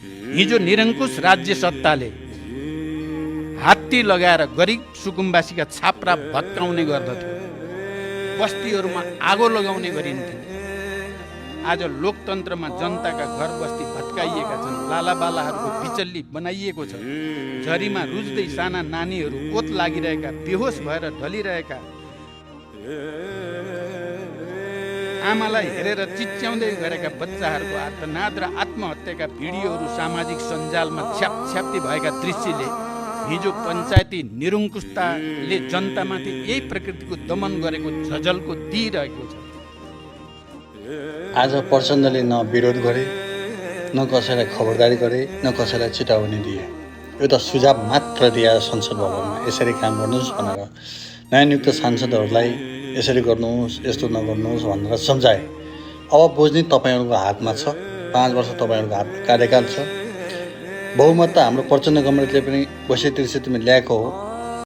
हिजो निरङ्कुश राज्य सत्ताले हात्ती लगाएर गरिब सुकुम्बासीका छाप्रा भत्काउने गर्दथ्यो, बस्तीहरूमा आगो लगाउने गरिन्थ्यो। आज लोकतन्त्रमा जनताका घर बस्ती भत्काइएका छन्, लालाबालाहरूको बिचल्ली बनाइएको छ। झरीमा रुच्दै साना नानीहरू ओत लागिरहेका, बेहोस भएर ढलिरहेका, आमालाई हेरेर चिच्याउँदै गरेका बच्चाहरूको आर्तनाद र आत्महत्याका भिडियोहरू सामाजिक सञ्जालमा छ्यापछ्याप्ती भएका दृश्यले हिजो पञ्चायती निरङ्कुशताले जनतामाथि यही प्रकृतिको दमन गरेको झझल्को दिइरहेको छ। आज प्रचण्डले न विरोध गरे, न कसैलाई खबरदारी गरे, न कसैलाई चेतावनी दिए। यो त सुझाव मात्र दिए संसद भवनमा यसरी काम गर्नुहोस् भनेर नयाँ नियुक्त सांसदहरूलाई यसरी गर्नुहोस्, यस्तो नगर्नुहोस् भनेर सम्झाए। अब बुझ्ने तपाईँहरूको हातमा छ। 5 वर्ष तपाईँहरूको हात कार्यकाल छ। बहुमत त हाम्रो प्रचण्ड गभर्मेन्टले पनि 82 तिमी ल्याएको हो।